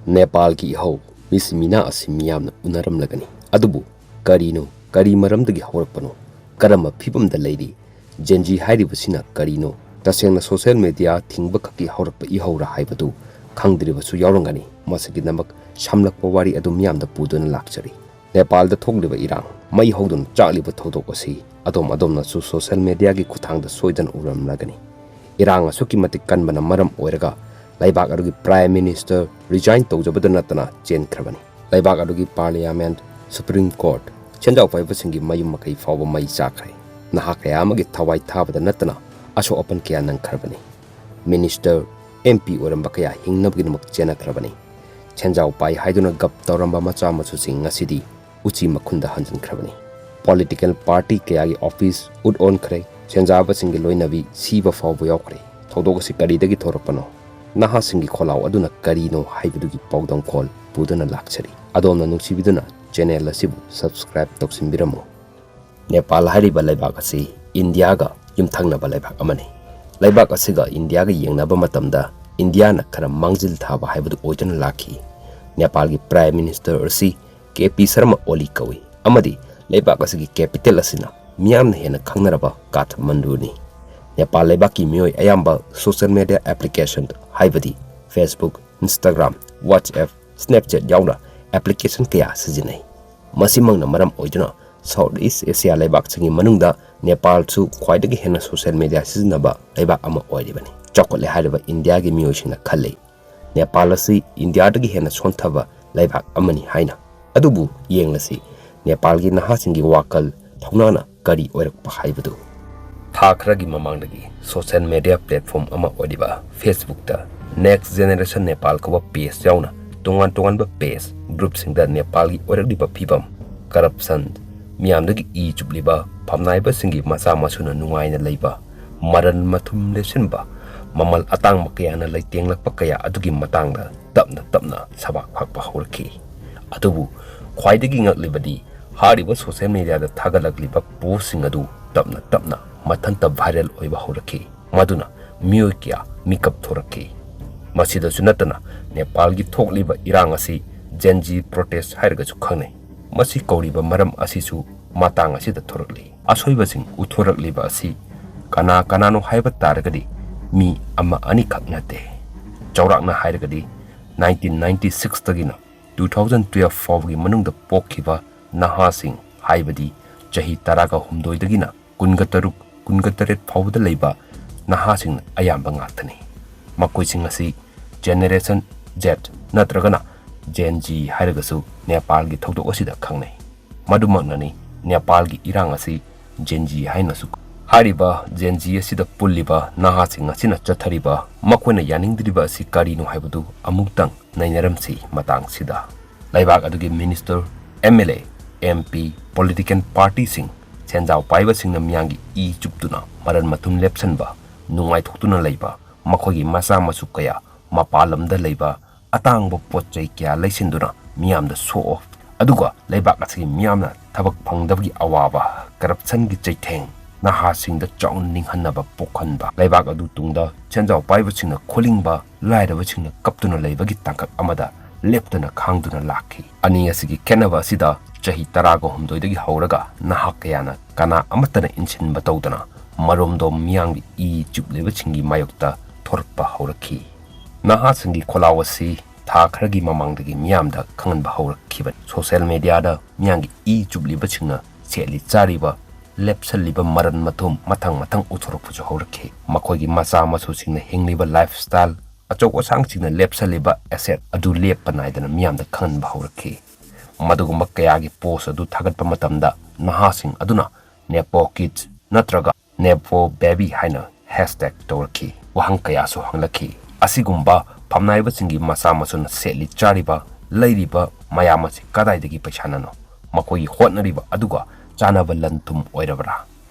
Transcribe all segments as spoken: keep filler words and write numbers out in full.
ꯅꯦꯄꯥꯜꯒꯤ ꯏꯍꯧ, ꯃꯤꯁꯤ ꯃꯤꯅꯥ ꯑꯁꯤ ꯃꯤꯌꯥꯝꯅ ꯎꯅꯔꯝꯂꯒꯅꯤ꯫ ꯑꯗꯨꯕꯨ ꯀꯔꯤꯅꯣ? ꯀꯔꯤ ꯃꯔꯝꯗꯒꯤ ꯍꯧꯔꯛꯄꯅꯣ? ꯀꯔꯝꯕ ꯐꯤꯕꯝꯗ ꯂꯩꯔꯤ? Gen Z ꯍꯥꯏꯔꯤꯕꯁꯤꯅ ꯀꯔꯤꯅꯣ? ꯇꯁꯦꯡꯅ social media ꯊꯤꯡꯕ ꯈꯛꯀꯤ ꯍꯧꯔꯛꯄ ꯏꯍꯧꯔꯥ ꯍꯥꯏꯕꯗꯨ ꯈꯪꯗ꯭ꯔꯤꯕꯁꯨ ꯌꯥꯎꯔꯝꯒꯅꯤ꯫ ꯃꯁꯤꯒꯤꯗꯃꯛ ꯁꯝꯂꯞꯄ ꯋꯥꯔꯤ ꯑꯗꯨ ꯃꯤꯌꯥꯝꯗ ꯄꯨꯗꯨꯅ ꯂꯥꯛꯆꯔꯤ꯫ ꯅꯦꯄꯥꯜꯗ ꯊꯣꯛꯂꯤꯕ ꯏꯔꯥꯡ, ꯃꯩ ꯍꯧꯗꯨꯅ ꯆꯥꯛꯂꯤꯕ ꯊꯧꯗꯣꯛ ꯑꯁꯤ ꯑꯗꯣꯝ ꯑꯗꯣꯝꯅꯁꯨ social media ꯒꯤ ꯈꯨꯠꯊꯥꯡꯗ ꯁꯣꯏꯗꯅ ꯎꯔꯝꯂꯒꯅꯤ꯫ ꯏꯔꯥꯡ ꯑꯁꯨꯛꯀꯤ ꯃꯇꯤꯛ ꯀꯟꯕꯅ ꯃꯔꯝ ꯑꯣꯏꯔꯒ ꯂꯩꯕꯥꯛ ꯑꯗꯨꯒꯤ Prime Minister resign ꯇꯧꯖꯕꯗ ꯅꯠꯇꯅ ꯆꯦꯟꯈ꯭ꯔꯕꯅꯤ꯫ ꯂꯩꯕꯥꯛ ꯑꯗꯨꯒꯤ Parliament, Supreme Court, ꯁꯦꯟꯖꯥꯎ ꯄꯥꯏꯕꯁꯤꯡꯒꯤ ꯃꯌꯨꯝ ꯃꯀꯩ ꯐꯥꯎꯕ ꯃꯩ ꯆꯥꯛꯈ꯭ꯔꯦ꯫ ꯅꯍꯥ ꯀꯌꯥ ꯑꯃꯒꯤ ꯊꯋꯥꯏ ꯊꯥꯕꯗ ꯅꯠꯇꯅ ꯑꯁꯣꯛ ꯑꯄꯟ ꯀꯌꯥ ꯅꯪꯈ꯭ꯔꯕꯅꯤ꯫ Minister, M P ꯑꯣꯏꯔꯝꯕ ꯀꯌꯥ ꯍꯤꯡꯅꯕꯒꯤꯗꯃꯛ ꯆꯦꯟꯅꯈ꯭ꯔꯕꯅꯤ꯫ ꯁꯦꯟꯖꯥꯎ ꯄꯥꯏ ꯍꯥꯏꯗꯨꯅ ꯒꯞ ꯇꯧꯔꯝꯕ ꯃꯆꯥ ꯃꯁꯨꯁꯤꯡ ꯉꯁꯤꯗꯤ ꯎꯆꯤ ꯃꯈꯨꯟꯗ ꯍꯟꯖꯤꯟꯈ꯭ꯔꯕꯅꯤ꯫ Political party ꯀꯌꯥꯒꯤ office ꯎꯠ ꯑꯣꯟꯈ꯭ꯔꯦ꯫ ꯁꯦꯟꯖꯥꯕꯁꯤꯡꯒꯤ ꯂꯣꯏꯅꯕꯤ ꯁꯤꯕ ꯐꯥꯎꯕ ꯌꯥꯎꯈ꯭ꯔꯦ꯫ ꯊꯧꯗꯣꯛ ꯑꯁꯤ ꯀꯔꯤꯗꯒꯤ ꯊꯣꯔꯛꯄꯅꯣ? ꯅꯍꯥꯁꯤꯡꯒꯤ ꯈꯣꯜꯂꯥꯎ ꯑꯗꯨꯅ ꯀꯔꯤꯅꯣ ꯍꯥꯏꯕꯗꯨꯒꯤ ꯄꯥꯎꯗꯝꯈꯣꯜ ꯄꯨꯗꯨꯅ ꯂꯥꯛꯆꯔꯤ꯫ ꯑꯗꯣꯝꯅ ꯅꯨꯡꯁꯤꯕꯤꯗꯨꯅ channel ꯑꯁꯤꯕꯨ subscribe ꯇꯧꯁꯤꯟꯕꯤꯔꯝꯃꯨ꯫ ꯅꯦꯄꯥꯜ ꯍꯥꯏꯔꯤꯕ ꯂꯩꯕꯥꯛ ꯑꯁꯤ ꯏꯟꯗꯤꯌꯥꯒ ꯌꯨꯝꯊꯪꯅꯕ ꯂꯩꯕꯥꯛ ꯑꯃꯅꯤ꯫ ꯂꯩꯕꯥꯛ ꯑꯁꯤꯒ ꯏꯟꯗꯤꯌꯥꯒ ꯌꯦꯡꯅꯕ ꯃꯇꯝꯗ ꯏꯟꯗꯤꯌꯥꯅ ꯈꯔ ꯃꯥꯡꯖꯤꯜ ꯊꯥꯕ ꯍꯥꯏꯕꯗꯨ ꯑꯣꯏꯗꯨꯅ ꯂꯥꯛꯈꯤ꯫ ꯅꯦꯄꯥꯜꯒꯤ Prime Minister ꯑꯁꯤ K P Sharma Oli ꯀꯧꯏ ꯑꯃꯗꯤ ꯂꯩꯕꯥꯛ ꯑꯁꯤꯒꯤ capital ꯑꯁꯤꯅ ꯃꯤꯌꯥꯝꯅ ꯍꯦꯟꯅ ꯈꯪꯅꯔꯕ ꯀꯥꯊꯃꯟꯗꯨꯅꯤ꯫ ꯅꯦꯄꯥꯜ ꯂꯩꯕꯥꯛꯀꯤ ꯃꯤꯑꯣꯏ ꯑꯌꯥꯝꯕ social media application ꯍꯥꯏꯕꯗꯤ Facebook, Instagram, WhatsApp, Snapchat ꯌꯥꯎꯅ application ꯀꯌꯥ ꯁꯤꯖꯤꯟꯅꯩ꯫ ꯃꯁꯤꯃꯛꯅ ꯃꯔꯝ ꯑꯣꯏꯗꯨꯅ South East Asia ꯂꯩꯕꯥꯛꯁꯤꯡꯒꯤ ꯃꯅꯨꯡꯗ ꯅꯦꯄꯥꯜꯁꯨ ꯈ꯭ꯋꯥꯏꯗꯒꯤ ꯍꯦꯟꯅ social media ꯁꯤꯖꯤꯟꯅꯕ ꯂꯩꯕꯥꯛ ꯑꯃ ꯑꯣꯏꯔꯤꯕꯅꯤ꯫ ꯆꯥꯎꯈꯠꯂꯦ ꯍꯥꯏꯔꯤꯕ ꯏꯟꯗꯤꯌꯥꯒꯤ ꯃꯤꯑꯣꯏꯁꯤꯡꯅ ꯈꯜꯂꯤ ꯅꯦꯄꯥꯜ ꯑꯁꯤ ꯏꯟꯗꯤꯌꯥꯗꯒꯤ ꯍꯦꯟꯅ ꯁꯣꯟꯊꯕ ꯂꯩꯕꯥꯛ ꯑꯃꯅꯤ ꯍꯥꯏꯅ꯫ ꯑꯗꯨꯕꯨ ꯌꯦꯡꯂꯁꯤ, ꯅꯦꯄꯥꯜꯒꯤ ꯅꯍꯥꯁꯤꯡꯒꯤ ꯋꯥꯈꯜ ꯊꯧꯅꯥꯅ ꯀꯔꯤ ꯑꯣꯏꯔꯛꯄ ꯍꯥꯏꯕꯗꯨ꯫ ꯊꯥ ꯈꯔꯒꯤ ꯃꯃꯥꯡꯗꯒꯤ social media platform ꯑꯃ ꯑꯣꯏꯔꯤꯕ Facebook ꯇ Next Generation Nepal ꯀꯧꯕ page ꯌꯥꯎꯅ ꯇꯣꯉꯥꯟ ꯇꯣꯉꯥꯟꯕ page, group ꯁꯤꯡꯗ ꯅꯦꯄꯥꯜꯒꯤ ꯑꯣꯏꯔꯛꯂꯤꯕ ꯐꯤꯕꯝ, corruption, ꯃꯤꯌꯥꯝꯗꯒꯤ ꯏ ꯆꯨꯞꯂꯤꯕ ꯐꯝꯅꯥꯏꯕꯁꯤꯡꯒꯤ ꯃꯆꯥ ꯃꯁꯨꯅ ꯅꯨꯡꯉꯥꯏꯅ ꯂꯩꯕ, ꯃꯔꯟ ꯃꯊꯨꯝ ꯂꯦꯞꯁꯤꯟꯕ, ꯃꯃꯜ ꯑꯇꯥꯡꯕ ꯀꯌꯥꯅ ꯂꯩꯇꯦꯡꯂꯛꯄ ꯀꯌꯥ ꯑꯗꯨꯒꯤ ꯃꯇꯥꯡꯗ ꯇꯞꯅ ꯇꯞꯅ ꯁꯕꯥꯛ ꯐꯥꯛꯄ ꯍꯧꯔꯛꯈꯤ꯫ ꯑꯗꯨꯕꯨ ꯈ꯭ꯋꯥꯏꯗꯒꯤ ꯉꯛꯂꯤꯕꯗꯤ ꯍꯥꯏꯔꯤꯕ social media ꯗ ꯊꯥꯒꯠꯂꯛꯂꯤꯕ post ꯁꯤꯡ ꯑꯗꯨ ꯇꯞꯅ ꯇꯞꯅ ꯃꯊꯟꯇ viral ꯑꯣꯏꯕ ꯍꯧꯔꯛꯈꯤ꯫ ꯃꯗꯨꯅ ꯃꯤꯑꯣꯏ ꯀꯌꯥ ꯃꯤꯀꯞ ꯊꯣꯔꯛꯈꯤ꯫ ꯃꯁꯤꯗꯁꯨ ꯅꯠꯇꯅ ꯅꯦꯄꯥꯜꯒꯤ ꯊꯣꯛꯂꯤꯕ ꯏꯔꯥꯡ ꯑꯁꯤ Gen Z protest ꯍꯥꯏꯔꯒꯁꯨ ꯈꯪꯅꯩ꯫ ꯃꯁꯤ ꯀꯧꯔꯤꯕ ꯃꯔꯝ ꯑꯁꯤꯁꯨ ꯃꯇꯥꯡ ꯑꯁꯤꯗ ꯊꯣꯔꯛꯂꯤ꯫ ꯑꯁꯣꯏꯕꯁꯤꯡ ꯎꯠꯊꯣꯔꯛꯂꯤꯕ ꯑꯁꯤ ꯀꯅꯥ ꯀꯅꯥꯅꯣ ꯍꯥꯏꯕ ꯇꯥꯔꯒꯗꯤ ꯃꯤ ꯑꯃ ꯑꯅꯤꯈꯛ ꯅꯠꯇꯦ꯫ ꯆꯥꯎꯔꯥꯛꯅ ꯍꯥꯏꯔꯒꯗꯤ nineteen ninety six ꯇꯒꯤꯅ two thousand twelve ꯐꯥꯎꯕꯒꯤ ꯃꯅꯨꯡꯗ ꯄꯣꯛꯈꯤꯕ ꯅꯍꯥꯁꯤꯡ, ꯍꯥꯏꯕꯗꯤ ꯆꯍꯤ ꯇꯔꯥꯒ ꯍꯨꯝꯗꯣꯏꯗꯒꯤꯅ ꯀꯨꯟꯒ ꯇꯔꯨꯛ, ꯀꯨꯟꯒ ꯇꯔꯦꯠ ꯐꯥꯎꯕꯗ ꯂꯩꯕ ꯅꯍꯥꯁꯤꯡꯅ ꯑꯌꯥꯝꯕ ꯉꯥꯛꯇꯅꯤ꯫ ꯃꯈꯣꯏꯁꯤꯡ ꯑꯁꯤ Generation Z ꯅꯠꯇ꯭ꯔꯒꯅ Gen Z ꯍꯥꯏꯔꯒꯁꯨ ꯅꯦꯄꯥꯜꯒꯤ ꯊꯧꯗꯣꯛ ꯑꯁꯤꯗ ꯈꯪꯅꯩ꯫ ꯃꯗꯨꯃꯛꯅꯅꯤ ꯅꯦꯄꯥꯜꯒꯤ ꯏꯔꯥꯡ ꯑꯁꯤ Gen Z ꯍꯥꯏꯅꯁꯨ꯫ ꯍꯥꯏꯔꯤꯕ Gen Z ꯑꯁꯤꯗ ꯄꯨꯜꯂꯤꯕ ꯅꯍꯥꯁꯤꯡ ꯑꯁꯤꯅ ꯆꯠꯊꯔꯤꯕ, ꯃꯈꯣꯏꯅ ꯌꯥꯅꯤꯡꯗ꯭ꯔꯤꯕ ꯑꯁꯤ ꯀꯔꯤꯅꯣ ꯍꯥꯏꯕꯗꯨ ꯑꯃꯨꯛꯇꯪ ꯅꯩꯅꯔꯝꯁꯤ꯫ ꯃꯇꯥꯡꯁꯤꯗ ꯂꯩꯕꯥꯛ ꯑꯗꯨꯒꯤ minister, M L A, M P, political partyꯁꯤꯡ, ꯁꯦꯟꯖꯥꯎ ꯄꯥꯏꯕꯁꯤꯡꯅ ꯃꯤꯌꯥꯝꯒꯤ ꯏ ꯆꯨꯞꯇꯨꯅ ꯃꯔꯟ ꯃꯊꯨꯝ ꯂꯦꯞꯁꯟꯕ, ꯅꯨꯡꯉꯥꯏꯊꯣꯛꯇꯨꯅ ꯂꯩꯕ, ꯃꯈꯣꯏꯒꯤ ꯃꯆꯥ ꯃꯁꯨ ꯀꯌꯥ ꯃꯄꯥꯟ ꯂꯝꯗ ꯂꯩꯕ, ꯑꯇꯥꯡꯕ ꯄꯣꯠ ꯆꯩ ꯀꯌꯥ ꯂꯩꯁꯤꯟꯗꯨꯅ ꯃꯤꯌꯥꯝꯗ show off, ꯑꯗꯨꯒ ꯂꯩꯕꯥꯛ ꯑꯁꯤꯒꯤ ꯃꯤꯌꯥꯝꯅ ꯊꯕꯛ ꯐꯪꯗꯕꯒꯤ ꯑꯋꯥꯕ, corruptionꯒꯤ ꯆꯩꯊꯦꯡ, ꯅꯍꯥꯁꯤꯡꯗ ꯆꯥꯎꯅ ꯅꯤꯡꯍꯟꯅꯕ ꯄꯣꯛꯍꯟꯕ, ꯂꯩꯕꯥꯛ ꯑꯗꯨ ꯇꯨꯡꯗ ꯁꯦꯟꯖꯥꯎ ꯄꯥꯏꯕꯁꯤꯡꯅ ꯈꯨꯂꯤꯡꯕ, ꯂꯥꯏꯔꯕꯁꯤꯡꯅ ꯀꯞꯇꯨꯅ ꯂꯩꯕꯒꯤ ꯇꯥꯡꯀꯛ ꯑꯃꯗ ꯂꯦꯞꯇꯅ ꯈꯥꯡꯗꯨꯅ ꯂꯥꯛꯈꯤ꯫ ꯑꯅꯤ ꯑꯁꯤꯒꯤ ꯈꯦꯠꯅꯕ ꯑꯁꯤꯗ ꯆꯍꯤ ꯇꯔꯥꯒ ꯍꯨꯝꯗꯣꯏꯗꯒꯤ ꯍꯧꯔꯒ ꯅꯍꯥ ꯀꯌꯥꯅ ꯀꯅꯥ ꯑꯃꯠꯇꯅ ꯏꯟꯁꯤꯟꯕ ꯇꯧꯗꯅ ꯃꯔꯣꯝꯗꯣꯝ ꯃꯤꯌꯥꯝꯒꯤ ꯏ ꯆꯨꯞꯂꯤꯕꯁꯤꯡꯒꯤ ꯃꯥꯌꯣꯛꯇ ꯊꯣꯔꯛꯄ ꯍꯧꯔꯛꯈꯤ꯫ ꯅꯍꯥꯁꯤꯡꯒꯤ ꯈꯣꯜꯂꯥꯎ ꯑꯁꯤ ꯊꯥ ꯈꯔꯒꯤ ꯃꯃꯥꯡꯗꯒꯤ ꯃꯤꯌꯥꯝꯗ ꯈꯪꯍꯟꯕ ꯍꯧꯔꯛꯈꯤꯕꯅꯤ꯫ Social mediaꯗ ꯃꯤꯌꯥꯝꯒꯤ ꯏ ꯆꯨꯞꯂꯤꯕꯁꯤꯡꯅ ꯁꯦꯠꯂꯤ ꯆꯥꯔꯤꯕ, ꯂꯦꯞꯁꯜꯂꯤꯕ ꯃꯔꯟ ꯃꯊꯨꯝ ꯃꯊꯪ ꯃꯊꯪ ꯎꯠꯊꯣꯔꯛꯄꯁꯨ ꯍꯧꯔꯛꯈꯤ꯫ ꯃꯈꯣꯏꯒꯤ ꯃꯆꯥ ꯃꯁꯨꯁꯤꯡꯅ ꯍꯤꯡꯂꯤꯕ lifestyle, ꯑꯆꯧ ꯑꯁꯥꯡꯁꯤꯡꯅ ꯂꯦꯞꯁꯜꯂꯤꯕ asset ꯑꯗꯨ ꯂꯦꯞꯄ ꯅꯥꯏꯗꯅ ꯃꯤꯌꯥꯝꯗ ꯈꯪꯍꯟꯕ ꯍꯧꯔꯛꯈꯤ꯫ ꯃꯗꯨꯒꯨꯝꯕ ꯀꯌꯥꯒꯤ post ꯑꯗꯨ ꯊꯥꯒꯠꯄ ꯃꯇꯝꯗ ꯅꯍꯥꯁꯤꯡ ꯑꯗꯨꯅ Nepo Kids ꯅꯠꯇ꯭ꯔꯒ Nepo Baby ꯍꯥꯏꯅ hashtag ꯇꯧꯔꯛꯈꯤ꯫ ꯋꯥꯍꯪ ꯀꯌꯥꯁꯨ ꯍꯪꯂꯛꯈꯤ꯫ ꯑꯁꯤꯒꯨꯝꯕ ꯐꯝꯅꯥꯏꯕꯁꯤꯡꯒꯤ ꯃꯆꯥ ꯃꯁꯨꯅ ꯁꯦꯠꯂꯤ ꯆꯥꯔꯤꯕ, ꯂꯩꯔꯤꯕ ꯃꯌꯥꯝ ꯑꯁꯤ ꯀꯗꯥꯏꯗꯒꯤ ꯄꯩꯁꯥꯅꯅꯣ? ꯃꯈꯣꯏꯒꯤ ꯍꯣꯠꯅꯔꯤꯕ ꯑꯗꯨꯒ ꯆꯥꯅꯕ ꯂꯟ ꯊꯨꯝ ꯑꯣꯏꯔꯕ꯭ꯔꯥ?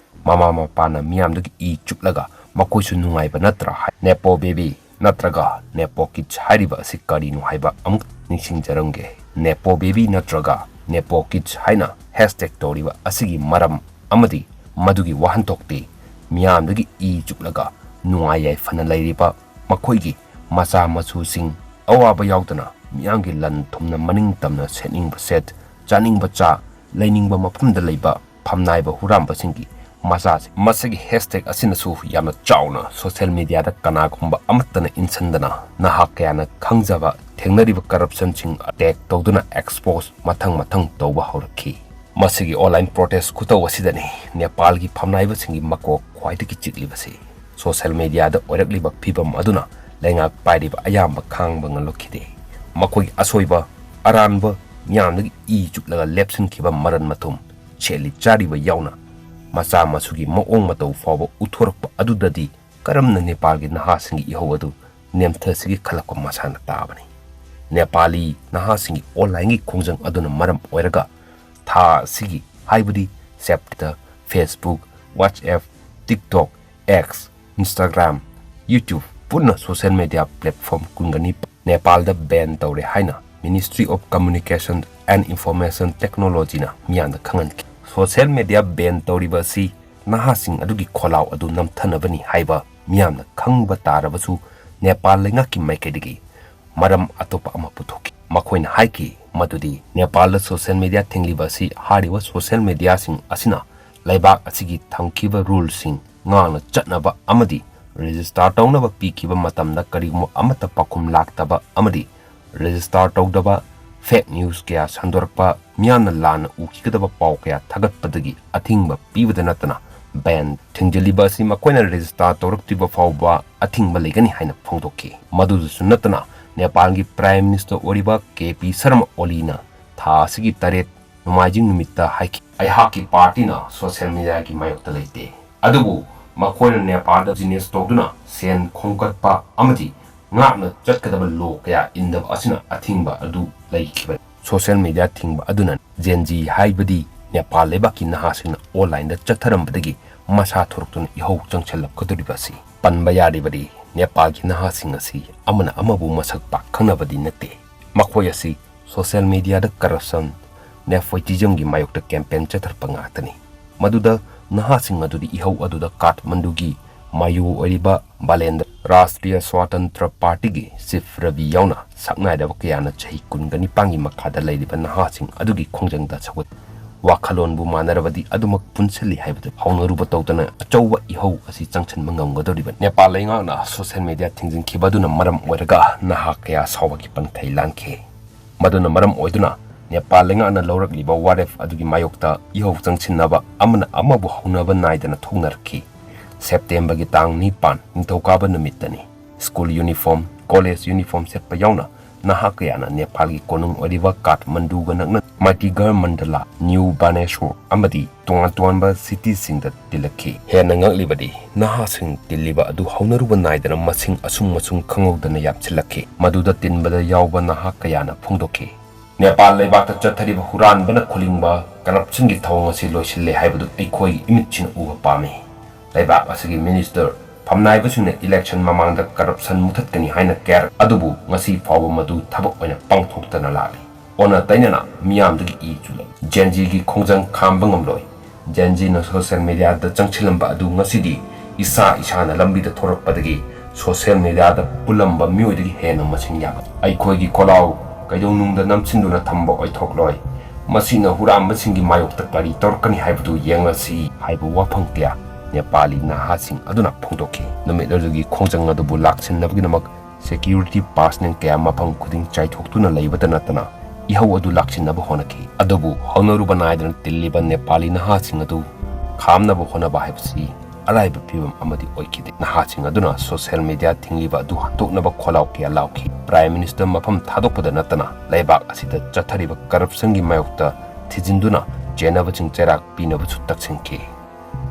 ꯃꯃꯥ ꯃꯄꯥꯅ ꯃꯤꯌꯥꯝꯗꯒꯤ ꯏ ꯆꯨꯞꯂꯒ ꯃꯈꯣꯏꯁꯨ ꯅꯨꯡꯉꯥꯏꯕ ꯅꯠꯇ꯭ꯔꯥ? ꯍꯥꯏ꯫ Nepo Baby ꯅꯠꯇ꯭ꯔꯒ Nepo Kids ꯍꯥꯏꯔꯤꯕ ꯑꯁꯤ ꯀꯔꯤꯅꯣ ꯍꯥꯏꯕ ꯑꯃꯨꯛ ꯅꯤꯡꯁꯤꯡꯖꯔꯝꯒꯦ꯫ Nepo Baby ꯅꯠꯇ꯭ꯔꯒ Nepo Kids ꯍꯥꯏꯅ hashtag ꯇꯧꯔꯤꯕ ꯑꯁꯤꯒꯤ ꯃꯔꯝ ꯑꯃꯗꯤ ꯃꯗꯨꯒꯤ ꯋꯥꯍꯟꯊꯣꯛꯇꯤ ꯃꯤꯌꯥꯝꯗꯒꯤ ꯏ ꯆꯨꯞꯂꯒ ꯅꯨꯡꯉꯥꯏ ꯌꯥꯏꯐꯅ ꯂꯩꯔꯤꯕ ꯃꯈꯣꯏꯒꯤ ꯃꯆꯥ ꯃꯁꯨꯁꯤꯡ ꯑꯋꯥꯕ ꯌꯥꯎꯗꯅ ꯃꯤꯌꯥꯝꯒꯤ ꯂꯟ ꯊꯨꯝꯅ ꯃꯅꯤꯡ ꯇꯝꯅ ꯁꯦꯠꯅꯤꯡꯕ ꯁꯦꯠ, ꯆꯥꯅꯤꯡꯕ ꯆꯥ, ꯂꯩꯅꯤꯡꯕ ꯃꯐꯝꯗ ꯂꯩꯕ ꯐꯝꯅꯥꯏꯕ ꯍꯨꯔꯥꯟꯕꯁꯤꯡꯒꯤ ꯃꯆꯥꯁꯤꯡ꯫ ꯃꯁꯤꯒꯤ ꯍꯦꯁꯇꯦꯒ ꯑꯁꯤꯅꯁꯨ ꯌꯥꯝꯅ ꯆꯥꯎꯅ ꯁꯣꯁꯤꯌꯦꯜ ꯃꯤꯗꯤꯌꯥꯗ ꯀꯅꯥꯒꯨꯝꯕ ꯑꯃꯠꯇꯅ ꯏꯟꯁꯤꯟꯗꯅ ꯅꯍꯥ ꯀꯌꯥꯅ ꯈꯪꯖꯕ ꯊꯦꯡꯅꯔꯤꯕ ꯀꯔꯞꯁꯟꯁꯤꯡ ꯑꯦꯇꯦꯛ ꯇꯧꯗꯨꯅ ꯑꯦꯛꯁꯄꯣꯖ ꯃꯊꯪ ꯃꯊꯪ ꯇꯧꯕ ꯍꯧꯔꯛꯈꯤ꯫ ꯃꯁꯤꯒꯤ ꯑꯣꯟꯂꯥꯏꯟ ꯄ꯭ꯔꯣꯇꯦꯁ ꯈꯨꯇꯧ ꯑꯁꯤꯗꯅꯤ ꯅꯦꯄꯥꯜꯒꯤ ꯐꯝꯅꯥꯏꯕꯁꯤꯡꯒꯤ ꯃꯀꯣꯛ ꯈ꯭ꯋꯥꯏꯗꯒꯤ ꯆꯤꯛꯂꯤꯕꯁꯤ꯫ ꯁꯣꯁꯤꯌꯦꯜ ꯃꯤꯗꯤꯌꯥꯗ ꯑꯣꯏꯔꯛꯂꯤꯕ ꯐꯤꯕꯝ ꯑꯗꯨꯅ ꯂꯩꯉꯥꯛ ꯄꯥꯏꯔꯤꯕ ꯑꯌꯥꯝꯕ ꯈꯥꯡꯕ ꯉꯝꯂꯛꯈꯤꯗꯦ꯫ ꯃꯈꯣꯏꯒꯤ ꯑꯁꯣꯏꯕ, ꯑꯔꯥꯟꯕ, ꯃꯤꯌꯥꯝꯗꯒꯤ ꯏ ꯆꯨꯞꯂꯒ ꯂꯦꯞꯁꯤꯟꯈꯤꯕ ꯃꯔꯟ ꯃꯊꯨꯝ, ꯁꯦꯠꯂꯤ ꯆꯥꯔꯤꯕ ꯌꯥꯎꯅ ꯃꯆꯥ ꯃꯁꯨꯒꯤ ꯃꯑꯣꯡ ꯃꯇꯧ ꯐꯥꯎꯕ ꯎꯠꯊꯣꯔꯛꯄ ꯑꯗꯨꯗꯗꯤ ꯀꯔꯝꯅ ꯅꯦꯄꯥꯜꯒꯤ ꯅꯍꯥꯁꯤꯡꯒꯤ ꯏꯍꯧ ꯑꯗꯨ ꯅꯦꯝꯊꯁꯤꯒꯦ ꯈꯜꯂꯛꯄ ꯃꯁꯥꯅ ꯇꯥꯕꯅꯤ꯫ ꯅꯦꯄꯥꯂꯤ ꯅꯍꯥꯁꯤꯡꯒꯤ ꯑꯣꯟꯂꯥꯏꯟꯒꯤ ꯈꯣꯡꯖꯪ ꯑꯗꯨꯅ ꯃꯔꯝ ꯑꯣꯏꯔꯒ ꯊꯥ ꯑꯁꯤꯒꯤ, ꯍꯥꯏꯕꯗꯤ ꯁꯦꯞꯇꯦꯝꯕꯔꯗ Facebook, WhatsApp, TikTok, X, Instagram, YouTube ꯄꯨꯟꯅ ꯁꯣꯁꯤꯌꯦꯜ ꯃꯤꯗꯤꯌꯥ ꯄ꯭ꯂꯦꯠꯐꯣꯔꯝ ꯀꯨꯟꯒꯅꯤ ꯅꯦꯄꯥꯜꯗ ꯕꯦꯟ ꯇꯧꯔꯦ ꯍꯥꯏꯅ Ministry of Communication and Information Technologyꯅ ꯃꯤꯌꯥꯝꯗ ꯈꯪꯍꯟꯈꯤ꯫ ꯁꯣꯁꯤꯌꯦꯜ ꯃꯤꯗꯤꯌꯥ ꯕꯦꯟ ꯇꯧꯔꯤꯕ ꯑꯁꯤ ꯅꯍꯥꯁꯤꯡ ꯑꯗꯨꯒꯤ ꯈꯣꯜꯂꯥꯎ ꯑꯗꯨ ꯅꯝꯊꯅꯕꯅꯤ ꯍꯥꯏꯕ ꯃꯤꯌꯥꯝꯅ ꯈꯪꯕ ꯇꯥꯔꯕꯁꯨ, ꯅꯦꯄꯥꯜ ꯂꯩꯉꯥꯛꯀꯤ ꯃꯥꯏꯀꯩꯗꯒꯤ ꯃꯔꯝ ꯑꯇꯣꯞꯄ ꯑꯃ ꯄꯨꯊꯣꯛꯈꯤ꯫ ꯃꯈꯣꯏꯅ ꯍꯥꯏꯈꯤ ꯃꯗꯨꯗꯤ ꯅꯦꯄꯥꯜꯗ ꯁꯣꯁꯤꯌꯦꯜ ꯃꯤꯗꯤꯌꯥ ꯊꯤꯡꯂꯤꯕ ꯑꯁꯤ ꯍꯥꯏꯔꯤꯕ ꯁꯣꯁꯤꯌꯦꯜ ꯃꯤꯗꯤꯌꯥꯁꯤꯡ ꯑꯁꯤꯅ ꯂꯩꯕꯥꯛ ꯑꯁꯤꯒꯤ ꯊꯝꯈꯤꯕ ꯔꯨꯜꯁꯤꯡ ꯉꯥꯛꯅ ꯆꯠꯅꯕ ꯑꯃꯗꯤ ꯔꯦꯖꯤꯁꯇꯥꯔ ꯇꯧꯅꯕ ꯄꯤꯈꯤꯕ ꯃꯇꯝꯗ ꯀꯔꯤꯒꯨꯝꯕ ꯑꯃꯠꯇ ꯄꯥꯎꯈꯨꯝ ꯂꯥꯛꯇꯕ ꯑꯃꯗꯤ ꯔꯦꯖꯤꯁꯇꯥꯔ ꯇꯧꯗꯕ, ꯐꯦꯛ ꯅ꯭ꯌꯨꯁ ꯀꯌꯥ ꯁꯟꯗꯣꯔꯛꯄ, ꯃꯤꯌꯥꯝꯅ ꯂꯥꯟꯅ ꯎꯈꯤꯒꯗꯕ ꯄꯥꯎ ꯀꯌꯥ ꯊꯥꯒꯠꯄꯗꯒꯤ ꯑꯊꯤꯡꯕ ꯄꯤꯕꯗ ꯅꯠꯇꯅ, ꯕꯦꯟ ꯊꯤꯡꯖꯤꯜꯂꯤꯕ ꯑꯁꯤ ꯃꯈꯣꯏꯅ ꯔꯦꯖꯤꯁꯇꯥꯔ ꯇꯧꯔꯛꯇ꯭ꯔꯤꯕ ꯐꯥꯎꯕ ꯑꯊꯤꯡꯕ ꯂꯩꯒꯅꯤ ꯍꯥꯏꯅ ꯐꯣꯡꯗꯣꯛꯈꯤ꯫ ꯃꯗꯨꯗꯁꯨ ꯅꯠꯇꯅ, ꯅꯦꯄꯥꯜꯒꯤ ꯄ꯭ꯔꯥꯏꯝ ꯃꯤꯅꯤꯁꯇꯔ ꯑꯣꯏꯔꯤꯕ ꯀꯦ ꯄꯤ ꯁꯔꯃ ꯑꯣꯂꯤꯅ ꯊꯥ ꯑꯁꯤꯒꯤ ꯇꯔꯦꯠ ꯅꯣꯡꯃꯥꯏꯖꯤꯡ ꯅꯨꯃꯤꯠꯇ ꯍꯥꯏꯈꯤ, "ꯑꯩꯍꯥꯛꯀꯤ ꯄꯥꯔꯇꯤꯅ ꯁꯣꯁꯤꯌꯦꯜ ꯃꯤꯗꯤꯌꯥꯒꯤ ꯃꯥꯌꯣꯛꯇ ꯂꯩꯇꯦ, ꯑꯗꯨꯕꯨ ꯃꯈꯣꯏꯅ ꯅꯦꯄꯥꯜꯗ ꯕꯤꯖꯤꯅꯦꯁ ꯇꯧꯗꯨꯅ ꯁꯦꯟ ꯈꯣꯝꯒꯠꯄ ꯑꯃꯗꯤ ꯉꯥꯛꯅ ꯆꯠꯀꯗꯕ ꯂꯣ ꯀꯌꯥ ꯏꯟꯗꯕ ꯑꯁꯤꯅ ꯑꯊꯤꯡꯕ ꯑꯗꯨ ꯂꯩꯈꯤꯕꯅꯤ"꯫ ꯁꯣꯁꯤꯌꯦꯜ ꯃꯤꯗꯤꯌꯥ ꯊꯤꯡꯕ ꯑꯗꯨꯅ ꯖꯦꯟ ꯖꯤ ꯍꯥꯏꯕꯗꯤ ꯅꯦꯄꯥꯜ ꯂꯩꯕꯥꯛꯀꯤ ꯅꯍꯥꯁꯤꯡꯅ ꯑꯣꯟꯂꯥꯏꯟꯗ ꯆꯠꯊꯔꯝꯕꯗꯒꯤ ꯃꯁꯥ ꯊꯣꯔꯛꯇꯨꯅ ꯏꯍꯧ ꯆꯪꯁꯤꯜꯂꯛꯀꯗꯧꯔꯤꯕ ꯑꯁꯤ ꯄꯟꯕ ꯌꯥꯔꯤꯕꯗꯤ ꯅꯦꯄꯥꯜꯒꯤ ꯅꯍꯥꯁꯤꯡ ꯑꯁꯤ ꯑꯃꯅ ꯑꯃꯕꯨ ꯃꯁꯛ ꯄꯥꯛ ꯈꯪꯅꯕꯗꯤ ꯅꯠꯇꯦ꯫ ꯃꯈꯣꯏ ꯑꯁꯤ ꯁꯣꯁꯤꯌꯦꯜ ꯃꯤꯗꯤꯌꯥꯗ ꯀꯔꯞꯁꯟ, ꯅꯦꯄꯣꯇꯤꯖꯝꯒꯤ ꯃꯥꯌꯣꯛꯇ ꯀꯦꯝꯄꯦꯟ ꯆꯠꯊꯔꯛꯄ ꯉꯥꯛꯇꯅꯤ꯫ ꯃꯗꯨꯗ ꯅꯍꯥꯁꯤꯡ ꯑꯗꯨꯗꯤ ꯏꯍꯧ ꯑꯗꯨꯗ ꯀꯥꯊꯃꯟꯗꯨꯒꯤ ꯃꯥꯌꯣ ꯑꯣꯏꯔꯤꯕ ꯕꯥꯂꯦꯟꯗ꯭ꯔ ꯔꯥꯁꯇ꯭ꯔꯤꯌ ꯁ꯭ꯋꯥꯇꯟꯇ꯭ꯔ ꯄꯥꯔꯇꯤꯒꯤ ꯆꯤꯐ ꯔꯕꯤ ꯌꯥꯎꯅ ꯁꯛꯅꯥꯏꯔꯕ ꯀꯌꯥꯅ ꯆꯍꯤ ꯀꯨꯟꯒ ꯅꯤꯄꯥꯟꯒꯤ ꯃꯈꯥꯗ ꯂꯩꯔꯤꯕ ꯅꯍꯥꯁꯤꯡ ꯑꯗꯨꯒꯤ ꯈꯣꯡꯖꯪꯗ ꯁꯧꯒꯠ ꯋꯥꯈꯜꯂꯣꯟꯕꯨ ꯃꯥꯟꯅꯔꯕꯗꯤ ꯑꯗꯨꯃꯛ ꯄꯨꯟꯁꯤꯜꯂꯤ ꯍꯥꯏꯕꯗꯨ ꯍꯧꯅꯔꯨꯕ ꯇꯧꯗꯅ ꯑꯆꯧꯕ ꯏꯍꯧ ꯑꯁꯤ ꯆꯪꯁꯤꯟꯕ ꯉꯝꯒꯗꯧꯔꯤꯕ ꯅꯦꯄꯥꯜ ꯂꯩꯉꯥꯛꯅ ꯁꯣꯁꯤꯌꯦꯜ ꯃꯤꯗꯤꯌꯥ ꯊꯤꯡꯖꯤꯟꯈꯤꯕ ꯑꯗꯨꯅ ꯃꯔꯝ ꯑꯣꯏꯔꯒ ꯅꯍꯥ ꯀꯌꯥ ꯁꯥꯎꯕꯒꯤ ꯄꯟꯊꯩ ꯂꯥꯟꯈꯤ꯫ ꯃꯗꯨꯅ ꯃꯔꯝ ꯑꯣꯏꯗꯨꯅ ꯅꯦꯄꯥꯜ ꯂꯩꯉꯥꯛꯅ ꯂꯧꯔꯛꯂꯤꯕ ꯋꯥꯔꯦꯞ ꯑꯗꯨꯒꯤ ꯃꯥꯌꯣꯛꯇ ꯏꯍꯧ ꯆꯪꯁꯤꯟꯅꯕ ꯑꯃꯅ ꯑꯃꯕꯨ ꯍꯧꯅꯕ ꯅꯥꯏꯗꯅ ꯊꯣꯛꯅꯔꯛꯈꯤ꯫ ꯁꯦꯞꯇꯦꯝꯕꯔꯒꯤ ꯇꯥꯡ ꯅꯤꯄꯥꯟ, ꯅꯤꯡꯊꯧꯀꯥꯕ ꯅꯨꯃꯤꯠꯇꯅꯤ꯫ ꯁ꯭ꯀꯨꯜ ꯌꯨꯅꯤꯐꯣꯔꯝ, ꯀꯣꯂꯦꯖ ꯌꯨꯅꯤꯐꯣꯔꯝ ꯁꯦꯠꯄ ꯌꯥꯎꯅ ꯅꯍꯥ ꯀꯌꯥꯅ ꯅꯦꯄꯥꯜꯒꯤ ꯀꯣꯅꯨꯡ ꯑꯣꯏꯔꯤꯕ ꯀꯥꯊꯃꯟꯗꯨꯒ ꯅꯛꯅ ꯃꯥꯏꯇꯤꯒꯔ ꯃꯟꯗꯂꯥ, ꯅ꯭ꯌꯨ ꯕꯥꯅꯦꯁꯣꯔ ꯑꯃꯗꯤ ꯇꯣꯉꯥꯟ ꯇꯣꯉꯥꯟꯕ ꯁꯤꯇꯤꯁꯤꯡꯗ ꯇꯤꯜꯂꯛꯈꯤ꯫ ꯍꯦꯟꯅ ꯉꯛꯂꯤꯕꯗꯤ ꯅꯍꯥꯁꯤꯡ ꯇꯤꯜꯂꯤꯕ ꯑꯗꯨ ꯍꯧꯅꯔꯨꯕ ꯅꯥꯏꯗꯅ ꯃꯁꯤꯡ ꯑꯁꯨꯝ ꯑꯁꯨꯝ ꯈꯪꯍꯧꯗꯅ ꯌꯥꯝꯁꯤꯜꯂꯛꯈꯤ꯫ ꯃꯗꯨꯗ ꯇꯤꯟꯕꯗ ꯌꯥꯎꯕ ꯅꯍꯥ ꯀꯌꯥꯅ ꯐꯣꯡꯗꯣꯛꯈꯤ꯫ ꯅꯦꯄꯥꯜ ꯂꯩꯕꯥꯛꯇ ꯆꯠꯊꯔꯤꯕ ꯍꯨꯔꯥꯟꯕꯅ ꯈꯨꯂꯤꯡꯕ ꯀꯔꯞꯁꯟꯒꯤ ꯊꯧꯑꯣꯡ ꯑꯁꯤ ꯂꯣꯏꯁꯤꯜꯂꯦ ꯍꯥꯏꯕꯗꯨ ꯑꯩꯈꯣꯏꯒꯤ ꯏꯃꯤꯠꯁꯤꯅ ꯎꯕ ꯄꯥꯝꯃꯤ꯫ ꯂꯩꯕꯥꯛ ꯑꯁꯤꯒꯤ ꯃꯤꯅꯤꯁꯇꯔ ꯐꯝꯅꯥꯏꯕꯁꯤꯡꯅ ꯏꯂꯦꯛꯁꯟ ꯃꯃꯥꯡꯗ ꯀꯔꯞꯁꯟ ꯃꯨꯊꯠꯀꯅꯤ ꯍꯥꯏꯅ ꯀꯌꯥꯔꯛ ꯑꯗꯨꯕꯨ ꯉꯁꯤ ꯐꯥꯎꯕ ꯃꯗꯨ ꯊꯕꯛ ꯑꯣꯏꯅ ꯄꯥꯡꯊꯣꯛꯇꯅ ꯂꯥꯛꯂꯤ꯫ ꯑꯣꯟꯅ ꯇꯩꯅꯅ ꯃꯤꯌꯥꯝꯗꯒꯤ ꯏ ꯆꯨꯜꯂꯛꯏ꯫ ꯖꯦꯟ ꯖꯤꯒꯤ ꯈꯣꯡꯖꯪ ꯈꯥꯝꯕ ꯉꯝꯂꯣꯏ꯫ ꯖꯦꯟ ꯖꯤꯅ ꯁꯣꯁꯤꯌꯦꯜ ꯃꯤꯗꯤꯌꯥꯗ ꯆꯪꯁꯤꯜꯂꯝꯕ ꯑꯗꯨ ꯉꯁꯤꯗꯤ ꯏꯁꯥ ꯏꯁꯥꯅ ꯂꯝꯕꯤꯗ ꯊꯣꯔꯛꯄꯗꯒꯤ ꯁꯣꯁꯤꯌꯦꯜ ꯃꯤꯗꯤꯌꯥꯗ ꯄꯨꯜꯂꯝꯕ ꯃꯤꯑꯣꯏꯗꯒꯤ ꯍꯦꯟꯅ ꯃꯁꯤꯡ ꯌꯥꯝꯃꯤ꯫ ꯑꯩꯈꯣꯏꯒꯤ ꯈꯣꯜꯂꯥꯎ ꯀꯩꯗꯧꯅꯨꯡꯗ ꯅꯝꯁꯤꯟꯗꯨꯅ ꯊꯝꯕ ꯑꯣꯏꯊꯣꯛꯂꯣꯏ꯫ ꯃꯁꯤꯅ ꯍꯨꯔꯥꯟꯕꯁꯤꯡꯒꯤ ꯃꯥꯌꯣꯛꯇ ꯀꯔꯤ ꯇꯧꯔꯛꯀꯅꯤ ꯍꯥꯏꯕꯗꯨ ꯌꯦꯡꯂꯁꯤ ꯍꯥꯏꯕ ꯋꯥꯐꯝ ꯀꯌꯥ ꯅꯦꯄꯥꯂꯤ ꯅꯍꯥꯁꯤꯡ ꯑꯗꯨꯅ ꯐꯣꯡꯗꯣꯛꯈꯤ꯫ ꯅꯨꯃꯤꯠ ꯑꯗꯨꯒꯤ ꯈꯣꯡꯖꯪ ꯑꯗꯨꯕꯨ ꯂꯥꯛꯁꯤꯟꯅꯕꯒꯤꯗꯃꯛ ꯁꯦꯀ꯭ꯌꯨꯔꯤꯇꯤ ꯄꯥꯔꯁꯅꯦꯜ ꯀꯌꯥ ꯃꯐꯝ ꯈꯨꯗꯤꯡ ꯆꯥꯏꯊꯣꯛꯇꯨꯅ ꯂꯩꯕꯇ ꯅꯠꯇꯅ ꯏꯍꯧ ꯑꯗꯨ ꯂꯥꯛꯁꯤꯟꯅꯕ ꯍꯣꯠꯅꯈꯤ꯫ ꯑꯗꯨꯕꯨ ꯍꯧꯅꯔꯨꯕ ꯅꯥꯏꯗꯅ ꯇꯤꯜꯂꯤꯕ ꯅꯦꯄꯥꯂꯤ ꯅꯍꯥꯁꯤꯡ ꯑꯗꯨ ꯈꯥꯝꯅꯕ ꯍꯣꯠꯅꯕ ꯍꯥꯏꯕꯁꯤ ꯑꯔꯥꯏꯕ ꯐꯤꯚꯝ ꯑꯃꯗꯤ ꯑꯣꯏꯈꯤꯗꯦ꯫ ꯅꯍꯥꯁꯤꯡ ꯑꯗꯨꯅ ꯁꯣꯁꯤꯌꯦꯜ ꯃꯤꯗꯤꯌꯥ ꯊꯤꯡꯂꯤꯕ ꯑꯗꯨ ꯍꯟꯗꯣꯛꯅꯕ ꯈꯣꯜꯂꯥꯎ ꯀꯌꯥ ꯂꯥꯎꯈꯤ꯫ ꯄ꯭ꯔꯥꯏꯝ ꯃꯤꯅꯤꯁꯇꯔ ꯃꯐꯝ ꯊꯥꯗꯣꯛꯄꯗ ꯅꯠꯇꯅ ꯂꯩꯕꯥꯛ ꯑꯁꯤꯗ ꯆꯠꯊꯔꯤꯕ ꯀꯔꯞꯁꯟꯒꯤ ꯃꯥꯌꯣꯛꯇ ꯊꯤꯖꯤꯟꯗꯨꯅ ꯆꯦꯟꯅꯕꯁꯤꯡ ꯆꯩꯔꯥꯛ ꯄꯤꯅꯕꯁꯨ ꯇꯛꯁꯤꯟꯈꯤ꯫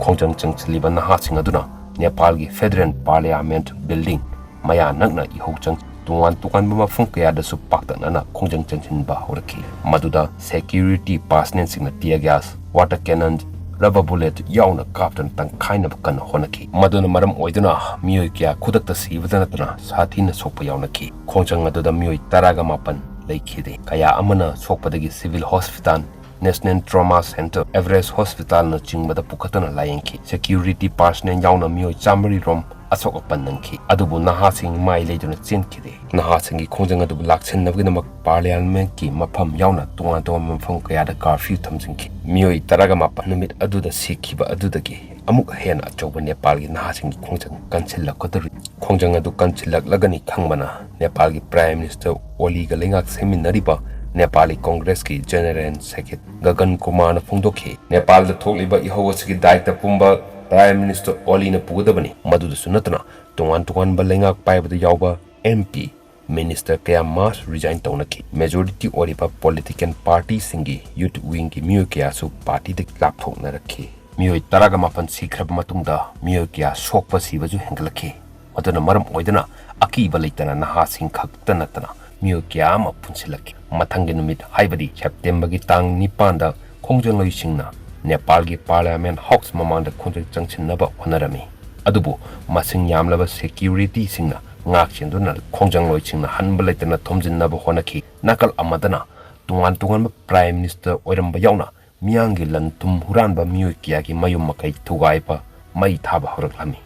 ꯈꯣꯡꯖꯪ ꯆꯪꯁꯤꯜꯂꯤꯕ ꯅꯍꯥꯁꯤꯡ ꯑꯗꯨꯅ ꯅꯦꯄꯥꯜꯒꯤ ꯐꯦꯗꯔꯦꯜ ꯄꯥꯔꯂꯤꯌꯥꯃꯦꯟꯠ ꯕꯤꯜꯗꯤꯡ ꯃꯌꯥ ꯅꯛꯅ ꯏꯍꯧ ꯆꯪ ꯇꯣꯉꯥꯟ ꯇꯣꯉꯥꯟꯕ ꯃꯐꯝ ꯀꯌꯥꯗꯁꯨ ꯄꯥꯛꯇꯛꯅꯅ ꯈꯣꯡꯖꯪ ꯆꯪꯁꯤꯟꯕ ꯍꯧꯔꯛꯈꯤ꯫ ꯃꯗꯨꯗ ꯁꯦꯀ꯭ꯌꯨꯔꯤꯇꯤ ꯄꯥꯔꯁꯅꯦꯜꯁꯤꯡꯅ tear gas, water cannon, rubber bullet ꯌꯥꯎꯅ ꯀꯥꯞꯇꯨꯅ ꯇꯪꯈꯥꯏꯅꯕ ꯀꯟꯅ ꯍꯣꯠꯅꯈꯤ꯫ ꯃꯗꯨꯅ ꯃꯔꯝ ꯑꯣꯏꯗꯨꯅ ꯃꯤꯑꯣꯏ ꯀꯌꯥ ꯈꯨꯗꯛꯇ ꯁꯤꯕꯗ ꯅꯠꯇꯅ ꯁꯥꯊꯤꯅ ꯁꯣꯛꯄ ꯌꯥꯎꯅꯈꯤ꯫ ꯈꯣꯡꯖꯪ ꯑꯗꯨꯗ ꯃꯤꯑꯣꯏ ꯇꯔꯥꯒ ꯃꯥꯄꯟ ꯂꯩꯈꯤꯗꯦ꯫ ꯀꯌꯥ ꯑꯃꯅ ꯁꯣꯛꯄꯗꯒꯤ civil hospital National Trauma Center, Everest Hospitalꯅ ꯆꯤꯡꯕꯗ ꯄꯨꯈꯠꯇꯨꯅ ꯂꯥꯌꯦꯡꯈꯤ꯫ Security personnel ꯌꯥꯎꯅ ꯃꯤꯑꯣꯏ ꯆꯥꯃꯔꯤ ꯔꯣꯝ ꯑꯁꯣꯛ ꯑꯄꯟ ꯅꯪꯈꯤ꯫ ꯑꯗꯨꯕꯨ ꯅꯍꯥꯁꯤꯡ ꯃꯥꯏ ꯂꯩꯗꯨꯅ ꯆꯦꯟꯈꯤꯗꯦ꯫ ꯅꯍꯥꯁꯤꯡꯒꯤ ꯈꯣꯡꯖꯪ ꯑꯗꯨꯕꯨ ꯂꯥꯛꯁꯤꯟꯅꯕꯒꯤꯗꯃꯛ Parliamentꯀꯤ ꯃꯐꯝ ꯌꯥꯎꯅ ꯇꯣꯉꯥꯟ ꯇꯣꯉꯥꯟꯕ ꯃꯐꯝ ꯀꯌꯥꯗ curfew ꯊꯝꯖꯤꯟꯈꯤ꯫ ꯃꯤꯑꯣꯏ ꯇꯔꯥꯒ ꯃꯥꯄꯟ ꯅꯨꯃꯤꯠ ꯑꯗꯨꯗ ꯁꯤꯈꯤꯕ ꯑꯗꯨꯗꯒꯤ ꯑꯃꯨꯛ ꯍꯦꯟꯅ ꯑꯆꯧꯕ ꯅꯦꯄꯥꯜꯒꯤ ꯅꯍꯥꯁꯤꯡꯒꯤ ꯈꯣꯡꯖꯪ ꯀꯟꯁꯤꯜꯂꯛꯀꯗꯧꯔꯤ꯫ ꯈꯣꯡꯖꯪ ꯑꯗꯨ ꯀꯟꯁꯤꯜꯂꯛꯂꯒꯅꯤ ꯈꯪꯕꯅ ꯅꯦꯄꯥꯜꯒꯤ Prime Minister ꯑꯣꯂꯤꯒ ꯂꯩꯉꯥꯛ ꯁꯦꯝꯃꯤꯟꯅꯔꯤꯕ ꯅꯦꯄꯥꯂꯤ ꯀꯣꯡꯒ꯭ꯔꯦꯁꯀꯤ General Secretary ꯒꯒꯟ ꯀꯨꯃꯥꯔꯅ ꯐꯣꯡꯗꯣꯛꯈꯤ꯫ ꯅꯦꯄꯥꯜꯗ ꯊꯣꯛꯂꯤꯕ ꯏꯍꯧ ꯑꯁꯤꯒꯤ ꯗꯥꯏꯇ ꯄꯨꯝꯕ Prime Minister ꯑꯣꯂꯤꯅ ꯄꯨꯒꯗꯕꯅꯤ꯫ ꯃꯗꯨꯗꯁꯨ ꯅꯠꯇꯅ ꯇꯣꯉꯥꯟ ꯇꯣꯉꯥꯟꯕ ꯂꯩꯉꯥꯛ ꯄꯥꯏꯕꯗ ꯌꯥꯎꯕ MP, Minister ꯀꯌꯥ mass resign ꯇꯧꯅꯈꯤ꯫ Majority ꯑꯣꯏꯔꯤꯕ political partyꯁꯤꯡꯒꯤ youth wingꯒꯤ ꯃꯤꯑꯣꯏ ꯀꯌꯥꯁꯨ partyꯗꯒꯤ ꯂꯥꯞꯊꯣꯛꯅꯔꯛꯈꯤ꯫ ꯃꯤꯑꯣꯏ ꯇꯔꯥꯒ ꯃꯥꯄꯟ ꯁꯤꯈ꯭ꯔꯕ ꯃꯇꯨꯡꯗ ꯃꯤꯑꯣꯏ ꯀꯌꯥ ꯁꯣꯛꯄ ꯁꯤꯕꯁꯨ ꯍꯦꯟꯒꯠꯂꯛꯈꯤ꯫ ꯃꯗꯨꯅ ꯃꯔꯝ ꯑꯣꯏꯗꯨꯅ ꯑꯀꯤꯕ ꯂꯩꯇꯅ ꯅꯍꯥꯁꯤꯡ ꯈꯛꯇ ꯅꯠꯇꯅ ꯃꯤꯑꯣꯏ ꯀꯌꯥ ꯑꯃ ꯄꯨꯟꯁꯤꯜꯂꯛꯈꯤ꯫ ꯃꯊꯪꯒꯤ ꯅꯨꯃꯤꯠ, ꯍꯥꯏꯕꯗꯤ Septemberꯒꯤ ꯇꯥꯡ ꯅꯤꯄꯥꯟꯗ ꯈꯣꯡꯖꯪꯂꯣꯏꯁꯤꯡꯅ ꯅꯦꯄꯥꯜꯒꯤ Parliament House ꯃꯃꯥꯡꯗ ꯈꯣꯡꯖꯪ ꯆꯪꯁꯤꯟꯅꯕ ꯍꯣꯠꯅꯔꯝꯃꯤ꯫ ꯑꯗꯨꯕꯨ ꯃꯁꯤꯡ ꯌꯥꯝꯂꯕ securityꯁꯤꯡꯅ ꯉꯥꯛ ꯁꯦꯟꯗꯨꯅ ꯈꯣꯡꯖꯪꯂꯣꯏꯁꯤꯡꯅ ꯍꯟꯕ ꯂꯩꯇꯅ ꯊꯣꯝꯖꯤꯟꯅꯕ ꯍꯣꯠꯅꯈꯤ꯫ ꯅꯥꯀꯜ ꯑꯃꯗꯅ ꯇꯣꯉꯥꯟ ꯇꯣꯉꯥꯟꯕ Prime Minister ꯑꯣꯏꯔꯝꯕ ꯌꯥꯎꯅ ꯃꯤꯌꯥꯝꯒꯤ ꯂꯟ ꯊꯨꯝ ꯍꯨꯔꯥꯟꯕ ꯃꯤꯑꯣꯏ ꯀꯌꯥꯒꯤ ꯃꯌꯨꯝ ꯃꯀꯩ ꯊꯨꯒꯥꯏꯕ, ꯃꯩ ꯊꯥꯕ ꯍꯧꯔꯛꯂꯝꯃꯤ꯫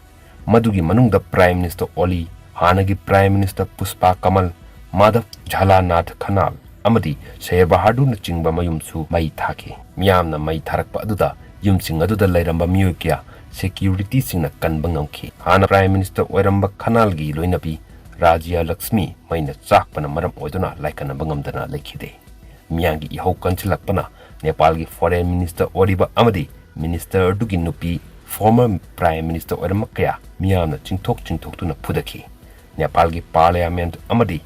ꯃꯗꯨꯒꯤ ꯃꯅꯨꯡꯗ Prime Minister ꯑꯣꯂꯤ, ꯍꯥꯟꯅꯒꯤ Prime Minister ꯄꯨꯁꯄꯥ ꯀꯃꯜ, ꯃꯥꯙꯕ ꯖꯥꯂꯥꯅꯥꯊ ꯈꯅꯥꯜ ꯑꯃꯗꯤ ꯁꯦꯔ ꯕꯍꯥꯗꯨꯔꯅꯆꯤꯡꯕ ꯃꯌꯨꯝꯁꯨ ꯃꯩ ꯊꯥꯈꯤ꯫ ꯃꯤꯌꯥꯝꯅ ꯃꯩ ꯊꯥꯔꯛꯄ ꯑꯗꯨꯗ ꯌꯨꯝꯁꯤꯡ ꯑꯗꯨꯗ ꯂꯩꯔꯝꯕ ꯃꯤꯑꯣꯏ ꯀꯌꯥ securityꯁꯤꯡꯅ ꯀꯟꯕ ꯉꯝꯈꯤ꯫ ꯍꯥꯟꯅ Prime Minister ꯑꯣꯏꯔꯝꯕ ꯈꯅꯥꯜꯒꯤ ꯂꯣꯏꯅꯕꯤ ꯔꯥꯖ꯭ꯌ ꯂꯛꯁꯃꯤ ꯃꯩꯅ ꯆꯥꯛꯄꯅ ꯃꯔꯝ ꯑꯣꯏꯗꯨꯅ ꯂꯥꯏꯀꯠꯅꯕ ꯉꯝꯗꯅ ꯂꯩꯈꯤꯗꯦ꯫ ꯃꯤꯌꯥꯝꯒꯤ ꯏꯍꯧ ꯀꯟꯁꯤꯜꯂꯛꯄꯅ ꯅꯦꯄꯥꯜꯒꯤ Foreign Minister ꯑꯣꯏꯔꯤꯕ ꯑꯃꯗꯤ Minister ꯑꯗꯨꯒꯤ ꯅꯨꯄꯤ former Prime Minister ꯑꯣꯏꯔꯝꯕ ꯀꯌꯥ ꯃꯤꯌꯥꯝꯅ ꯆꯤꯡꯊꯣꯛ ꯆꯤꯡꯊꯣꯛꯇꯨꯅ ꯐꯨꯗꯈꯤ꯫ ꯅꯦꯄꯥꯜꯒꯤ Parliament ꯑꯃꯗꯤ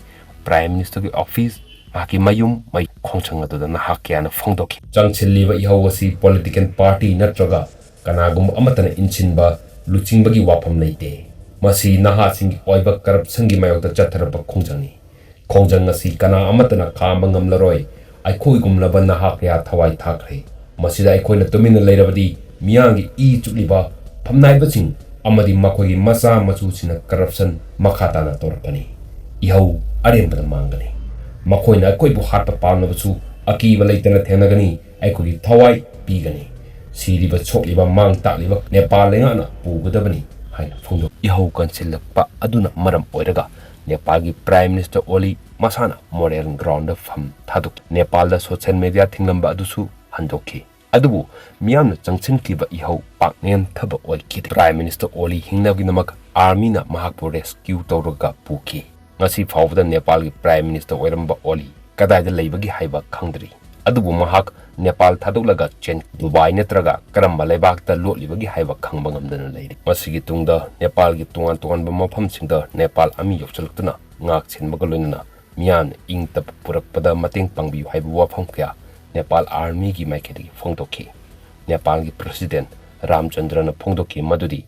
Prime Ministerꯒꯤ office, ꯃꯍꯥꯛꯀꯤ ꯃꯌꯨꯝ ꯃꯩ ꯈꯣꯡꯖꯪ ꯑꯗꯨꯗ ꯅꯍꯥ ꯀꯌꯥꯅ ꯐꯣꯡꯗꯣꯛꯈꯤ꯫ ꯆꯪꯁꯤꯜꯂꯤꯕ ꯏꯍꯧ ꯑꯁꯤ political party ꯅꯠꯇ꯭ꯔꯒ ꯀꯅꯥꯒꯨꯝꯕ ꯑꯃꯠꯇꯅ ꯏꯟꯁꯤꯟꯕ ꯂꯨꯆꯤꯡꯕꯒꯤ ꯋꯥꯐꯝ ꯂꯩꯇꯦ꯫ ꯃꯁꯤ ꯅꯍꯥꯁꯤꯡꯒꯤ ꯑꯣꯏꯕ corruptionꯒꯤ ꯃꯥꯌꯣꯛꯇ ꯆꯠꯊꯔꯛꯄ ꯈꯣꯡꯖꯪꯅꯤ꯫ ꯈꯣꯡꯖꯪ ꯑꯁꯤ ꯀꯅꯥ ꯑꯃꯠꯇꯅ ꯈꯥꯝꯕ ꯉꯝꯂꯔꯣꯏ꯫ ꯑꯩꯈꯣꯏꯒꯨꯝꯂꯕ ꯅꯍꯥ ꯀꯌꯥ ꯊꯋꯥꯏ ꯊꯥꯈ꯭ꯔꯦ꯫ ꯃꯁꯤꯗ ꯑꯩꯈꯣꯏꯅ ꯇꯨꯃꯤꯟꯅ ꯂꯩꯔꯕꯗꯤ ꯃꯤꯌꯥꯝꯒꯤ ꯏ ꯆꯨꯞꯂꯤꯕ ꯐꯝꯅꯥꯏꯕꯁꯤꯡ ꯑꯃꯗꯤ ꯃꯈꯣꯏꯒꯤ ꯃꯆꯥ ꯃꯁꯨꯁꯤꯡꯅ corruption ꯃꯈꯥ ꯇꯥꯅ ꯇꯧꯔꯛꯀꯅꯤ꯫ ꯏꯍꯧ ꯑꯔꯦꯝꯕꯗ ꯃꯥꯡꯒꯅꯤ꯫ ꯃꯈꯣꯏꯅ ꯑꯩꯈꯣꯏꯕꯨ ꯍꯥꯠꯄ ꯄꯥꯝꯂꯕꯁꯨ ꯑꯀꯤꯕ ꯂꯩꯇꯅ ꯊꯦꯡꯅꯒꯅꯤ꯫ ꯑꯩꯈꯣꯏꯒꯤ ꯊꯋꯥꯏ ꯄꯤꯒꯅꯤ꯫ ꯁꯤꯔꯤꯕ ꯁꯣꯛꯂꯤꯕ ꯃꯥꯡ ꯇꯥꯛꯂꯤꯕ ꯅꯦꯄꯥꯜ ꯂꯩꯉꯥꯛꯅ ꯄꯨꯒꯗꯕꯅꯤ ꯍꯥꯏꯅ ꯐꯣꯡꯗꯣꯛ꯫ ꯏꯍꯧ ꯀꯟꯁꯤꯜꯂꯛꯄ ꯑꯗꯨꯅ ꯃꯔꯝ ꯑꯣꯏꯔꯒ ꯅꯦꯄꯥꯜꯒꯤ Prime Minister ꯑꯣꯂꯤ ꯃꯁꯥꯅ Morel Groundꯗ ꯐꯝ ꯊꯥꯗꯣꯛꯈꯤ꯫ ꯅꯦꯄꯥꯜꯗ social media ꯊꯤꯡꯂꯝꯕ ꯑꯗꯨꯁꯨ ꯍꯟꯗꯣꯛꯈꯤ꯫ ꯑꯗꯨꯕꯨ ꯃꯤꯌꯥꯝꯅ ꯆꯪꯁꯤꯟꯈꯤꯕ ꯏꯍꯧ ꯄꯥꯛ ꯅꯦꯝꯊꯕ ꯑꯣꯏꯈꯤꯗꯦ꯫ Prime Minister ꯑꯣꯂꯤ ꯍꯤꯡꯅꯕꯒꯤꯗꯃꯛ armyꯅ ꯃꯍꯥꯛꯄꯨ rescue ꯇꯧꯔꯒ ꯄꯨꯈꯤ꯫ ꯉꯁꯤ ꯐꯥꯎꯕꯗ ꯅꯦꯄꯥꯜꯒꯤ Prime Minister ꯑꯣꯏꯔꯝꯕ ꯑꯣꯂꯤ ꯀꯗꯥꯏꯗ ꯂꯩꯕꯒꯦ ꯍꯥꯏꯕ ꯈꯪꯗ꯭ꯔꯤ꯫ ꯑꯗꯨꯕꯨ ꯃꯍꯥꯛ ꯅꯦꯄꯥꯜ ꯊꯥꯗꯣꯛꯂꯒ ꯆꯦꯟ ꯗꯨꯕꯥꯏ ꯅꯠꯇ꯭ꯔꯒ ꯀꯔꯝꯕ ꯂꯩꯕꯥꯛꯇ ꯂꯣꯠꯂꯤꯕꯒꯦ ꯍꯥꯏꯕ ꯈꯪꯕ ꯉꯝꯗꯅ ꯂꯩꯔꯤ꯫ ꯃꯁꯤꯒꯤ ꯇꯨꯡꯗ ꯅꯦꯄꯥꯜꯒꯤ ꯇꯣꯉꯥꯟ ꯇꯣꯉꯥꯟꯕ ꯃꯐꯝꯁꯤꯡꯗ ꯅꯦꯄꯥꯜ army ꯌꯧꯁꯤꯜꯂꯛꯇꯨꯅ ꯉꯥꯛ ꯁꯦꯟꯕꯒ ꯂꯣꯏꯅꯅ ꯃꯤꯌꯥꯝꯅ ꯏꯪ ꯇꯞꯄ ꯄꯨꯔꯛꯄꯗ ꯃꯇꯦꯡ ꯄꯥꯡꯕꯤꯌꯨ ꯍꯥꯏꯕ ꯋꯥꯐꯝ ꯀꯌꯥ ꯅꯦꯄꯥꯜ armyꯒꯤ ꯃꯥꯏꯀꯩꯗꯒꯤ ꯐꯣꯡꯗꯣꯛꯈꯤ꯫ ꯅꯦꯄꯥꯜꯒꯤ President ꯔꯥꯝꯆꯟꯗ꯭ꯔꯅ ꯐꯣꯡꯗꯣꯛꯈꯤ ꯃꯗꯨꯗꯤ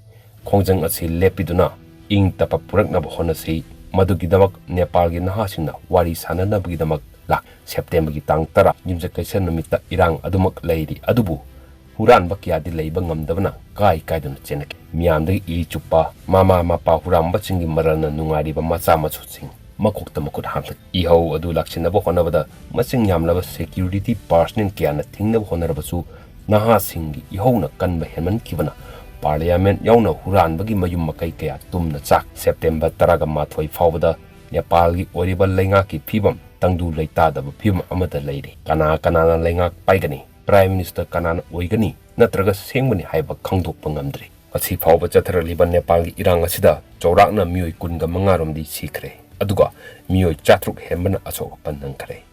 ꯈꯣꯡꯖꯪ ꯑꯁꯤ ꯂꯦꯞꯄꯤꯗꯨꯅ ꯏꯪ ꯇꯞꯄ ꯄꯨꯔꯛꯅꯕ ꯍꯣꯠꯅꯁꯤ꯫ ꯃꯗꯨꯒꯤꯗꯃꯛ ꯅꯦꯄꯥꯜꯒꯤ ꯅꯍꯥꯁꯤꯡꯅ ꯋꯥꯔꯤ ꯁꯥꯅꯅꯕꯒꯤꯗꯃꯛ ꯂꯥꯛ꯫ Septemberꯒꯤ ꯇꯥꯡ ꯇꯔꯥ, ꯌꯨꯝꯖꯀꯩꯁ ꯅꯨꯃꯤꯠꯇ ꯏꯔꯥꯡ ꯑꯗꯨꯃꯛ ꯂꯩꯔꯤ, ꯑꯗꯨꯕꯨ ꯍꯨꯔꯥꯟꯕ ꯀꯌꯥꯗꯤ ꯂꯩꯕ ꯉꯝꯗꯕꯅ ꯀꯥꯏ ꯀꯥꯏꯗꯨꯅ ꯆꯦꯟꯅꯈꯤ꯫ ꯃꯤꯌꯥꯝꯗꯒꯤ ꯏ ꯆꯨꯞꯄ ꯃꯃꯥ ꯃꯄꯥ ꯍꯨꯔꯥꯟꯕꯁꯤꯡꯒꯤ ꯃꯔꯜꯅ ꯅꯨꯡꯉꯥꯏꯔꯤꯕ ꯃꯆꯥ ꯃꯁꯨꯁꯤꯡ ꯃꯈꯣꯛꯇ ꯃꯈꯨꯠ ꯍꯥꯝꯊꯈꯤ꯫ ꯏꯍꯧ ꯑꯗꯨ ꯂꯥꯛꯁꯤꯟꯅꯕ ꯍꯣꯠꯅꯕꯗ ꯃꯁꯤꯡ ꯌꯥꯝꯂꯕ security personnel ꯀꯌꯥꯅ ꯊꯤꯡꯅꯕ ꯍꯣꯠꯅꯔꯕꯁꯨ ꯅꯍꯥꯁꯤꯡꯒꯤ ꯏꯍꯧꯅ ꯀꯟꯕ ꯍꯦꯟꯃꯟꯈꯤꯕꯅ Parliament ꯌꯥꯎꯅ ꯍꯨꯔꯥꯟꯕꯒꯤ ꯃꯌꯨꯝ ꯃꯀꯩ ꯀꯌꯥ ꯇꯨꯝꯅ ꯆꯥꯛ꯫ September ꯇꯔꯥꯒ ꯃꯥꯊꯣꯏ ꯐꯥꯎꯕꯗ ꯅꯦꯄꯥꯜꯒꯤ ꯑꯣꯏꯔꯤꯕ ꯂꯩꯉꯥꯛꯀꯤ ꯐꯤꯕꯝ ꯇꯪꯗꯨ ꯂꯩꯇꯥꯗꯕ ꯐꯤꯕꯝ ꯑꯃꯗ ꯂꯩꯔꯤ꯫ ꯀꯅꯥ ꯀꯅꯥꯅ ꯂꯩꯉꯥꯛ ꯄꯥꯏꯒꯅꯤ, Prime Minister ꯀꯅꯥꯅ ꯑꯣꯏꯒꯅꯤ ꯅꯠꯇ꯭ꯔꯒ ꯁꯦꯡꯕꯅꯤ ꯍꯥꯏꯕ ꯈꯪꯗꯣꯛꯄ ꯉꯝꯗ꯭ꯔꯤ꯫ ꯉꯁꯤ ꯐꯥꯎꯕ ꯆꯠꯊꯔꯛꯂꯤꯕ ꯅꯦꯄꯥꯜꯒꯤ ꯏꯔꯥꯡ ꯑꯁꯤꯗ ꯆꯥꯎꯔꯥꯛꯅ ꯃꯤꯑꯣꯏ ꯀꯨꯟꯒ ꯃꯉꯥ ꯔꯣꯝꯗꯤ ꯁꯤꯈ꯭ꯔꯦ, ꯑꯗꯨꯒ ꯃꯤꯑꯣꯏ ꯆꯥꯇ꯭ꯔꯨꯛ ꯍꯦꯟꯕꯅ ꯑꯁꯣꯛ ꯑꯄꯟ ꯅꯪꯈ꯭ꯔꯦ꯫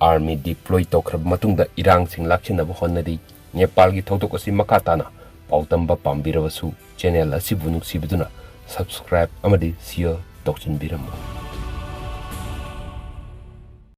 Army deploy ꯇꯧꯈ꯭ꯔꯕ ꯃꯇꯨꯡꯗ ꯏꯔꯥꯡꯁꯤꯡ ꯂꯥꯛꯁꯤꯟꯅꯕ ꯍꯣꯠꯅꯔꯤ꯫ ꯅꯦꯄꯥꯜꯒꯤ ꯊꯧꯗꯣꯛ ꯑꯁꯤ ꯃꯈꯥ ꯇꯥꯅ ꯄꯥꯎꯗꯝꯕ ꯄꯥꯝꯕꯤꯔꯕꯁꯨ channel ꯑꯁꯤꯕꯨ ꯅꯨꯡꯁꯤꯕꯤꯗꯨꯅ subscribe ꯑꯃꯗꯤ share ꯇꯧꯁꯤꯟꯕꯤꯔꯝꯃꯨ꯫